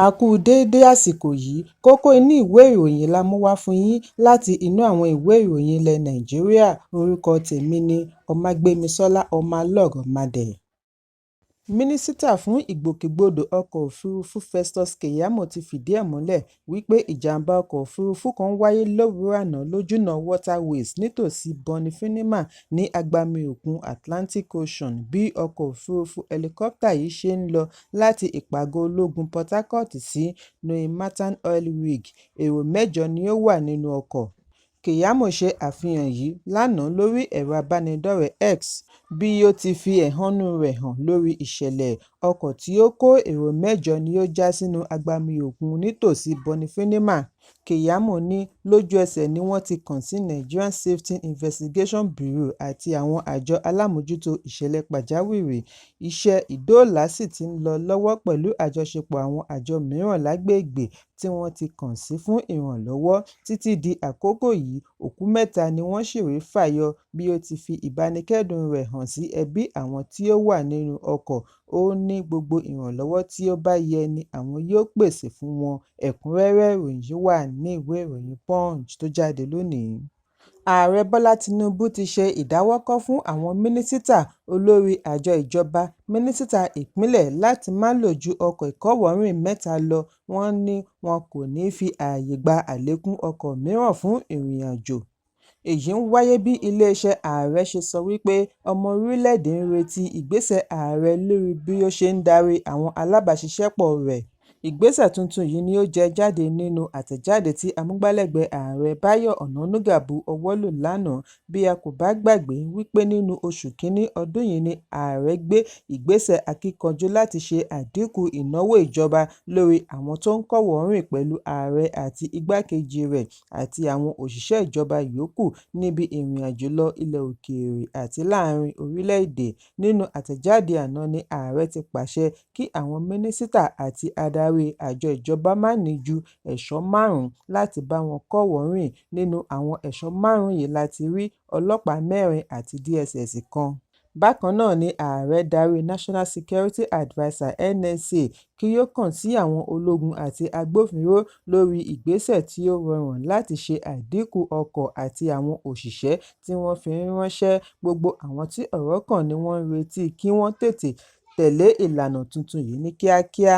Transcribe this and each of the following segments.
A kú déédé àsìkò yìí. Kókó inú ìwé ìròyìn la mú wá fún yín láti inú àwọn ìwé ìròyìn ilẹ̀ Nàìjíríà. Orúkọ tèmi ni Ọmágbémisọ́lá Ọmọlọ́rọ̀madẹ̀. Mínísítà fún Ìgbòkègbodò ọkọ̀ òfuurufú Festus Keyamo ti fìdí ẹ̀ múlẹ̀ wípé ìjàm̀bá ọkọ̀ òfuurufú kan wáyé lówùúrọ̀ àná lójúnà Waterways nítòsí Bonny Finima ní agbami òkun Atlantic Ocean bí ọkọ̀ òfuurufú hẹlikópítà yìí ṣe ń lọ láti ìpàgọ́ ológun Port Harcourt sí Neumanton Oil Rig. Èrò mẹ́jọ ni ó wà nínú ọkọ̀. Keyamo ṣe àfihàn yìí lánàá lórí ẹ̀rọ ìbánidọ́rẹ̀ẹ́ X bí ó ti fi ẹ̀hónú rẹ̀ hàn lórí ìṣẹ̀lẹ̀. Ọkọ̀ tí ó kó èrò mẹ́jọ ni ó já sínú agbami òkun nítòsí Bonny Finima. Keyamo ní lójú-ẹsẹ̀ ni wọ́n ti kàn sí Nigerian Safety Investigation Bureau àti àwọn àjọ alámòójútó ìṣẹ̀lẹ̀ pàjáwìrì. Iṣẹ́ ìdóòlà sì ti ń lọ lọ́wọ́ pẹ̀lú àjọṣepọ̀ àwọn àjọ mìíràn lágbègbè tí wọ́n ti kàn sí fún ìrànlọ́wọ́. Títí di àkókò yìí, òkú mẹ́ta ni wọ́n ṣì rí fà yọ bí ó ti fi ìbánikẹ́dùn rẹ̀ hàn sí ẹbí àwọn tí ó wà nínú ọkọ̀. Ó ní gbogbo ìrànlọ́wọ́ tí ó bá yẹ ni àwọn yóò pèsè fún wọn. Ẹ̀kúnrẹ́rẹ́ ìròyìn yìí wà ní ìwé ìròyìn Punch tó jáde lónìí. Ààrẹ Bọ́lá Tinubu ti ṣe ìdáwọ́kọ̀ fún àwọn mínísítà, olórí àjọ ìjọba, mínísítà ìpínlẹ̀ láti má lò ju ọkọ̀ ìkọ́wọ̀ọ́rìn mẹ́ta lọ. Wọ́n ní wọn kò ní fi ààyè gba àlékún ọkọ̀ mìíràn fún ìrìnàjò. Èyí ń wáyé bí iléeṣẹ́ ààrẹ ṣe sọ wípé ọmọ orílẹ̀-èdè ń retí ìgbésẹ̀ ààrẹ lórí bí ó ṣe ń darí àwọn alábàáṣiṣẹ́pọ̀ rẹ̀. Ìgbésẹ̀ tuntun yìí ni ó jẹ jáde nínú àtẹ̀jáde tí amúgbálẹ́gbẹ̀ẹ́ ààrẹ Báyọ̀ Ọ̀nànúgà bu ọwọ́ lù lánàá. Bí a kò bá gbàgbé wípé nínú oṣù kínní ọdún yìí ni ààrẹ gbé ìgbésẹ̀ akíkanjú láti ṣe àdínkù ìnáwó ìjọba lórí àwọn tó ń kọ́wọ̀ọ́rìn pẹ̀lú ààrẹ àti igbákejì rẹ̀ àti àwọn òṣìṣẹ́ ìjọba yòókù níbi ìrìnàjò lọ ilẹ̀ òkèèrè àti láàárín orílẹ̀-èdè. Nínú àtẹ̀jáde àná ni ààrẹ ti pàṣẹ kí àwọn mínísítà àti adarí àjọ ìjọba má ní ju ẹ̀ṣọ́ márùn-ún láti bá wọn kọ́wọ̀ọ́rìn. Nínú àwọn ẹ̀ṣọ́ márùn-ún yìí la ti rí ọlọ́pàá mẹ́rin àti DSS kan. Bákan náà ni ààrẹ darí National Security Adviser (NSA) kí ó kàn sí àwọn ológun àti agbófinró lórí ìgbésẹ̀ tí ó rọrùn láti ṣe àdínkù ọkọ̀ àti àwọn òṣìṣẹ́ tí wọ́n fi ń ránṣẹ́. Gbogbo àwọn tí ọ̀rọ̀ kàn ní wọ́n ń retí kí wọ́n tètè tẹ̀lé ìlànà tuntun yìí ní kíákíá.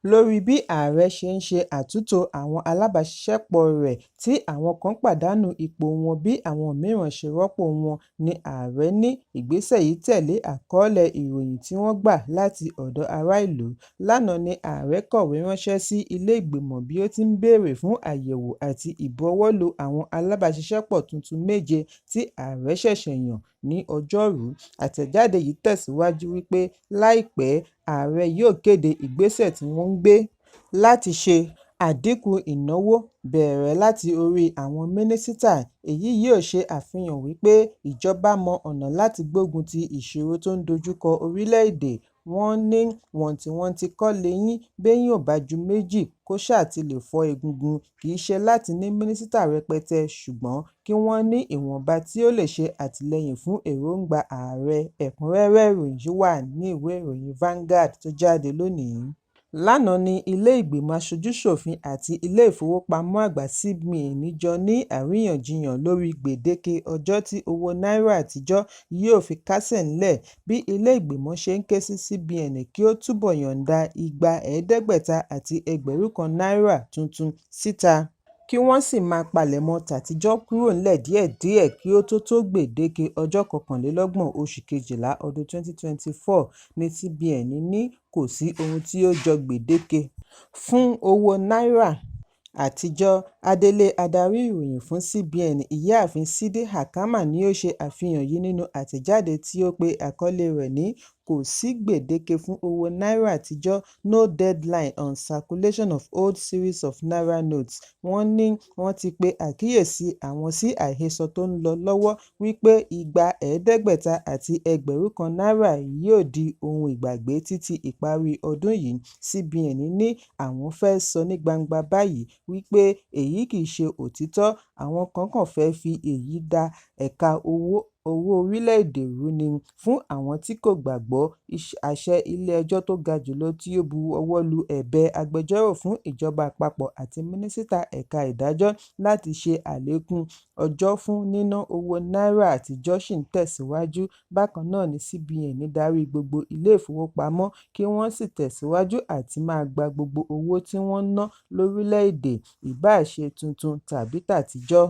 Lórí bí ààrẹ ṣe ń ṣe àtúntò àwọn alábàáṣiṣẹ́pọ̀ rẹ̀ tí àwọn kan pàdánù ipò wọn bí àwọn mìíràn ṣe rọ́pò wọn ní ààrẹ ní ìgbésẹ̀ yìí tẹ̀lé àkọọ́lẹ̀ ìròyìn tí wọ́n gbà láti ọ̀dọ̀ ará ìlú. Lánàá ni ààrẹ kọ̀wé ránṣẹ́ sí ilé ìgbìmọ̀ bí ó ti ń béèrè fún àyẹ̀wò àti ìbuwọ́lù àwọn alábàáṣiṣẹ́pọ̀ tuntun méje tí ààrẹ ṣẹ̀ṣẹ̀ yàn ní Ọjọ́rú. Àtẹ̀jáde yìí tẹ̀síwájú wípé láìpẹ́, ààrẹ yóò kéde ìgbésẹ̀ tí wọ́n ń gbé láti ṣe àdínkù ìnáwó bẹ̀rẹ̀ láti orí àwọn mínísítà. Èyí yóò ṣe àfihàn wípé ìjọba mọ ọ̀nà láti gbógun ti ìṣòro tó ń dojúkọ orílẹ̀-èdè. Wọ́n ní wọ̀ntìnwọ̀ntì kọ́ leyín, béyín ò bá ju méjì kó ṣáà ti lè fọ́ egungun. Kì í ṣe láti ní mínísítà rẹpẹtẹ ṣùgbọ́n kí wọ́n ní ìwọ̀nba tí ó lè ṣe àtìlẹ́yìn fún èròńgbà ààrẹ. Ẹ̀kúnrẹ́rẹ́ ìròyìn yìí wà ní ìwé ìròyìn Vanguard tó jáde lónìí. Lánàá ní ilé ìgbìmọ̀ aṣojú-ṣòfin àti ilé ìfowópamọ́ àgbà CBN jọ ní àríyànjiyàn lórí gbèdéke ọjọ́ tí owó náírà àtijọ́ yóò fi kásẹ̀ nílẹ̀. Bí ilé ìgbìmọ̀ ṣe ń ké sí CBN kí ó túbọ̀ yọ̀ǹda igba, ẹ̀ẹ́dẹ́gbẹ̀ta àti 1,000 náírà tuntun síta, kí wọ́n sì máa palẹ̀mọ́ tàtijọ́ kúrò nílẹ̀ díẹ̀díẹ̀ kí ó tó tó gbèdéke ọjọ́ 31 oṣù kejìlá ọdún 2024 ní CBN ní kò sí ohun tí ó jọ gbèdéke fún owó náírà àtijọ́. Adelé adarí ìròyìn fún CBN, Ìyáàfin Sídí Àkàmà ni ó ṣe àfihàn yìí nínú àtẹ̀jáde tí ó pe àkọlé rẹ̀ ní "Kò sí gbèdéke fún owó náírà àtijọ́ (No deadline on circulation of old series of naira notes)". Wọ́n ní wọ́n ti pe àkíyèsí àwọn sí àhesọ tó ń lọ lọ́wọ́ wípé igba, ẹ̀ẹ́dẹ́gbẹ̀ta àti 1,000 náírà yóò di ohun ìgbàgbé títí ìparí ọdún yìí. CBN ní àwọn fẹ́ sọ ní gbangba báyìí wípé èyí kì í ṣe òtítọ́, àwọn kan kàn fẹ́ fi èyí dá ẹ̀ka owó Owó orílẹ̀-èdè rú ni. Fún àwọn tí kò gbàgbọ́, àṣẹ ilé-ẹjọ́ tó ga jùlọ tí ó bu ọwọ́ lu ẹ̀bẹ̀ agbẹjọ́rò fún ìjọba àpapọ̀ àti mínísítà ẹ̀ka ìdájọ́ láti ṣe àlékún ọjọ́ fún níná owó náírà àtijọ́ ṣì ń tẹ̀síwájú. Bákan náà ni CBN darí gbogbo ilé-ìfowópamọ́ kí wọ́n sì tẹ̀síwájú àti máa gba gbogbo owó tí wọ́n ń ná lórílẹ̀-èdè, ìbáà ṣe tuntun tàbí tàtijọ́.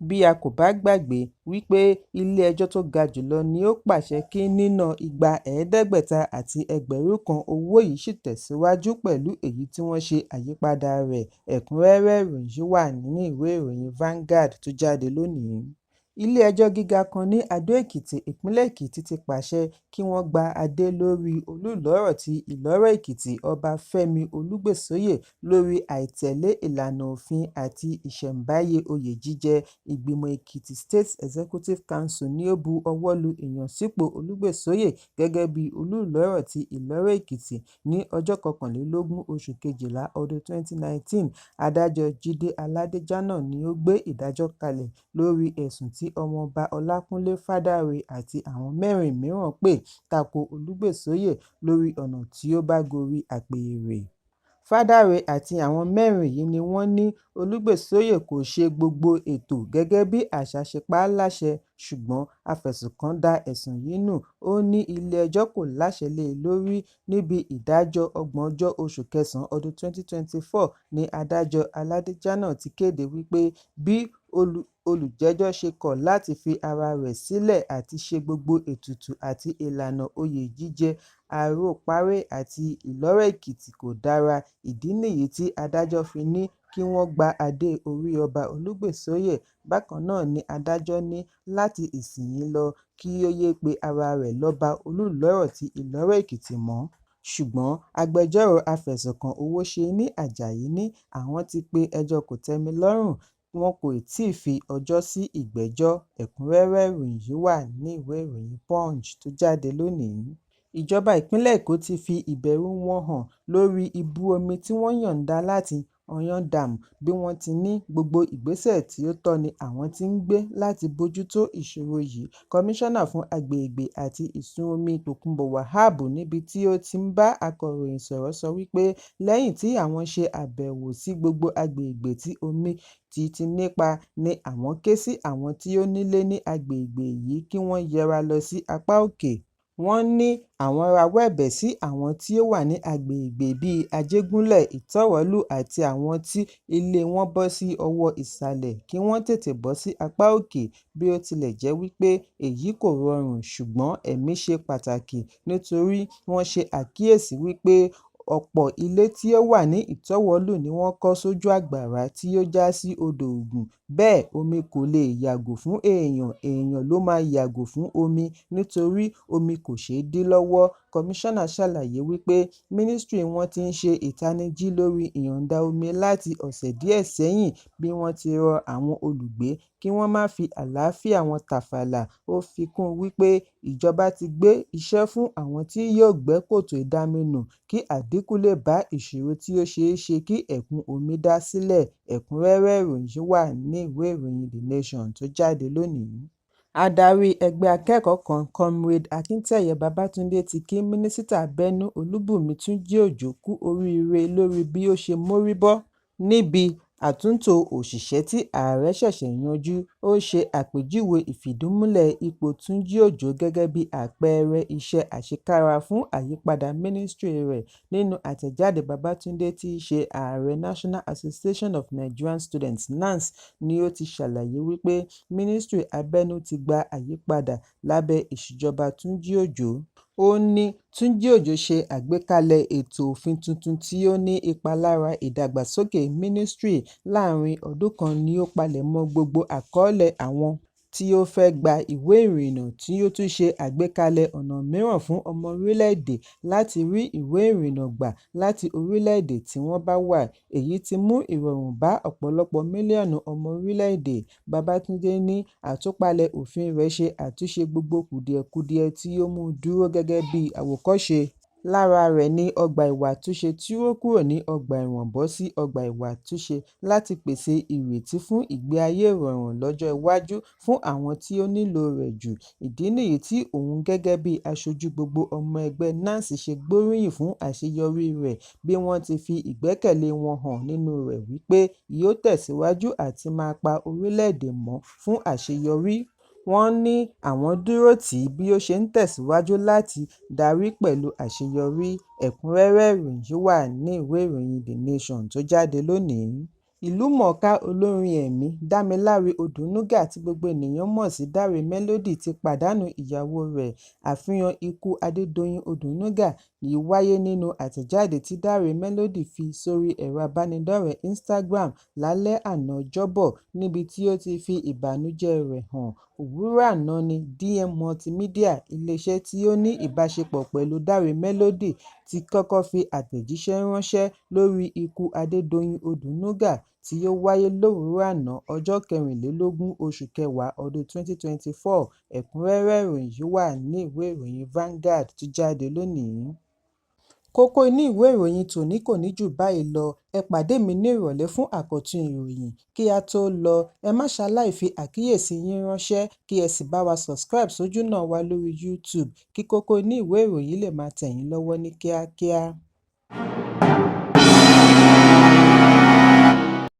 Bí a kò bá gbàgbé wípé ilé-ẹjọ́ tó ga jùlọ ni ó pàṣẹ kí níná igba, ẹ̀ẹ́dẹ́gbẹ̀ta àti 1,000 owó yìí ṣì tẹ̀síwájú pẹ̀lú èyí tí wọ́n ṣe àyípadà rẹ̀. Ẹ̀kúnrẹ́rẹ́ ìròyìn yìí wà nínú ìwé ìròyìn Vanguard tó jáde lónìí. Ilé-ẹjọ́ gíga kan ní Adó-Èkìtì, ìpínlẹ̀ Èkìtì ti pàṣẹ kí wọ́n gba adé lórí Olú-Ìlọ́rọ̀ ti Ìlọ́rọ̀-Èkìtì, Ọba Fẹ́mi Olúgbèsóyè lórí àìtẹ̀lé ìlànà òfin àti ìṣẹ̀ǹbáyé oyè jíjẹ. Ìgbìmọ̀ Ekiti State Executive Council ní ó bu ọwọ́ lu ìyànsípò Olúgbèsóyè gẹ́gẹ́ bí Olú-Ìlọ́rọ̀ ti Ìlọ́rọ̀-Èkìtì ní ọjọ́ 21 oṣù kejìlá ọdún 2019. Adájọ́ Jídé Aládéjánà ni ó gbé ìdájọ́ kalẹ̀ lórí ẹ̀sùn tí Ọmọọba Ọlákúnlé Fádàrẹ àti àwọn mẹ́rin mìíràn pè tako Olúgbèsóyè lórí ọ̀nà tí ó bá gorí apèrè. Fádàrẹ àti àwọn mẹ́rin yìí ni wọ́n ní Olúgbèsóyè kò ṣe gbogbo ètò gẹ́gẹ́ bí àṣà ṣe pa á láṣẹ, ṣùgbọ́n afẹ̀sùnkàn da ẹ̀sùn yìí nù, ó ní ilé-ẹjọ́ kò láṣẹ lé e lórí. Níbi ìdájọ́ ọgbọ̀njọ́ oṣù kẹsàn-án ọdún 2024 ní Adájọ́ Aládéjánà ti kéde wípé bí olùjẹ́jọ́ ṣe kọ̀ láti fi ara rẹ̀ sílẹ̀ àti ṣe gbogbo ètùtù àti ìlànà oyè jíjẹ Àròpàrè àti Ìlọ́rọ̀-Èkìtì kò dára, ìdí nìyí tí adájọ́ fi ní kí wọ́n gba adé orí Ọba Olúgbèsóyè. Bákan náà ni adájọ́ ní láti ìsinyìí lọ kí ó yéé pe ara rẹ̀ lọ́ba Olú-Ìlọ́rọ̀ ti Ìlọ́rọ̀-Èkìtì mọ́. Ṣùgbọ́n agbẹjọ́rò afẹ̀sùnkàn Owóṣẹni Àjàyí ní àwọn ti pe ẹjọ́ kòtẹ́milọ́rùn, wọn kò tíì fi ọjọ́ sí ìgbẹ́jọ́. Ẹ̀kúnrẹ́rẹ́ ìròyìn yìí wà nínú ìwé ìròyìn Punch tó jáde lónìí. Ìjọba ìpínlẹ̀ Èkó ti fi ìbẹ̀rù wọn hàn lórí ibú omi tí wọ́n yọ̀ǹda láti Oyan Dam bí wọ́n ti ní gbogbo ìgbésẹ̀ tí ó tọ́ ni àwọn ti ń gbé láti bójútó ìṣòro yìí. Kọmíṣánná fún Agbègbè àti Ìsun Omi Tòkunbọ̀ Wahab níbi tí ó ti ń bá akọ̀ròyìn sọ̀rọ̀ sọ wípé lẹ́yìn tí àwọn ṣe àbẹ̀wò sí gbogbo agbègbè tí omi ti nípa ni àwọn ké sí àwọn tí ó nílé ní agbègbè yìí kí wọ́n yẹra lọ sí apá òkè. Wọ́n ní àwọn rawọ́ ẹ̀bẹ̀ sí àwọn tí ó wà ní agbègbè bíi Àjẹgúnlẹ̀, Ìtọ̀wọ̀lú àti àwọn tí ilé wọn bọ́ sí ọwọ́ ìsàlẹ̀ kí wọ́n tètè bọ́ sí apá òkè, bí ó tilẹ̀ jẹ́ wípé èyí kò rọrùn ṣùgbọ́n ẹ̀mí ṣe pàtàkì nítorí wọ́n ṣe àkíyèsí wípé ọ̀pọ̀ ilé tí ó wà ní Ìtọ̀wọ̀lú ni wọ́n kọ́ sójú àgbàrá tí ó já sí odò Ògùn, bẹ́ẹ̀ omi kò lè yàgò fún èèyàn, èèyàn ló máa yàgò fún omi nítorí omi kò ṣeé dí lọ́wọ́. Kọmíṣánná ṣàlàyé wípé mínísítírì wọn ti ń ṣe ìtanijí lórí ìyọ̀ǹda omi láti ọ̀sẹ̀ díẹ̀ sẹ́yìn bí wọ́n ti rọ àwọn olùgbé kí wọ́n má fi àlàáfíà wọn tàfàlà. Ó fi kún wípé ìjọba ti gbé iṣẹ́ fún àwọn tí yóò gbẹ́ kòtò ìdaminù kí àdínkù lè bá ìṣòro tí ó ṣeé ṣe kí ẹ̀kún omi dá sílẹ̀. Ẹ̀kúnrẹ́rẹ́ ìròyìn yìí wà nínú ìwé ìròyìn The Nation tó jáde lónìí. Adarí ẹgbẹ́ akẹ́kọ̀ọ́ kan, Comrade Akíntẹ́yẹ Babátúndé ti kí Mínísítà abẹ́nú Olúbùnmi Túnjí-Òjó kú oríire lórí bí ó ṣe mórí bọ́ níbi àtúntò òṣìṣẹ́ tí ààrẹ ṣẹ̀ṣẹ̀ yanjú. Ó ṣe àpèjúwe ìfìdímúlẹ̀ ipò Túnjí-Òjó gẹ́gẹ́ bí àpẹẹrẹ iṣẹ́ àṣekára fún àyípadà mínísítírì rẹ̀. Nínú àtẹ̀jáde, Babátúndé tí í ṣe ààrẹ National Association of Nigerian Students (NANS) ni ó ti ṣàlàyé wípé mínísítírì abẹ́nú ti gba àyípadà lábẹ́ ìṣèjọba Túnjí-Òjó. Ó ní Túnjí-Òjó ṣe àgbékalẹ̀ ètò òfin tuntun tí ó ní ipa lára ìdàgbàsókè mínísítírì. Láàárín ọdún kan ni ó palẹ̀mọ́ gbogbo àkọọ́lẹ̀ àwọn tí ó fẹ́ gba ìwé ìrìnnà tí ó tún ṣe àgbékalẹ̀ ọ̀nà mìíràn fún ọmọ orílẹ̀-èdè láti rí ìwé ìrìnnà gbà láti orílẹ̀-èdè tí wọ́n bá wà. Èyí ti mú ìrọ̀rùn bá ọ̀pọ̀lọpọ̀ mílíọ̀nù ọmọ orílẹ̀-èdè. Babátúndé ní àtúpalẹ̀ òfin rẹ̀ ṣe àtúnṣe gbogbo kùdìẹ̀kudiẹ tí ó mú u dúró gẹ́gẹ́ bí àwòkọ́ṣe. Lára rẹ̀ ni ọgbà ìwàtúnṣe tí ó kúrò ní ọgbà ẹ̀wọ̀n bọ́ sí ọgbà ìwàtúnṣe láti pèsè ìrètí fún ìgbé ayé ìrọ̀rùn lọ́jọ́ iwájú fún àwọn tí ó nílòo rẹ̀ jù. Ìdí nìyí tí òun gẹ́gẹ́ bí aṣojú gbogbo ọmọ ẹgbẹ́ NANS ṣe gbóríyìn fún àṣeyọríi rẹ̀ bí wọ́n ti fi ìgbẹ́kẹ̀lée wọn hàn nínúu rẹ̀ wípé yóò tẹ̀síwájú àti máa pa orílẹ̀-èdè mọ́ fún àṣeyọrí. Wọ́n ní àwọn dúró tì í bí ó ṣe ń tẹ̀síwájú láti darí pẹ̀lú àṣeyọrí. Ẹ̀kúnrẹ́rẹ́ ìròyìn yìí wà ní ìwé ìròyìn The Nation tó jáde lónìí. Ìlúmọ̀ọ́ká olórin ẹ̀mí Dámiláre Odùnúgà tí gbogbo ènìyàn mọ̀ sí Dáre Melody ti pàdánù ìyàwó rẹ̀. Àfihàn ikú Adédoyin Odùnúgà yìí wáyé nínú àtẹ̀jáde tí Dáre Melody fi sórí ẹ̀rọ ìbánidọ́rẹ̀ẹ́ Instagram lálẹ́ àná Ọjọ́bọ̀ níbi tí ó ti fi ìbànújẹ́ rẹ̀ hàn. Òwúrọ̀ àná ni DM Multimedia, ilé-iṣẹ́ tí ó ní ìbáṣepọ̀ pẹ̀lú Dáre Melody, ti kọ́kọ́ fi àtẹ̀jíṣẹ́ ránṣẹ́ lórí ikú Adédoyin Odùnúgà tí ó wáyé lówùúrọ̀ àná ọjọ́ 24 oṣù kẹwàá ọdún 2024. Ẹ̀kúnrẹ́rẹ́ ìròyìn yìí wà ní ìwé ìròyìn Vanguard tó jáde lónìí. Kókó inú ìwé ìròyìn tòní kò ní jù báyìí lọ. Ẹ pàdé mi ní ìrọ̀lẹ́ fún àkọ́tún ìròyìn. Kí á tó lọ, ẹ má ṣaláì fi àkíyèsí yín ránṣẹ́ kí ẹ sì bá wa subscribe sójúnà wa lórí YouTube kí kókó inú ìwé ìròyìn lè máa tẹ̀ yín lọ́wọ́ ní kíákíá.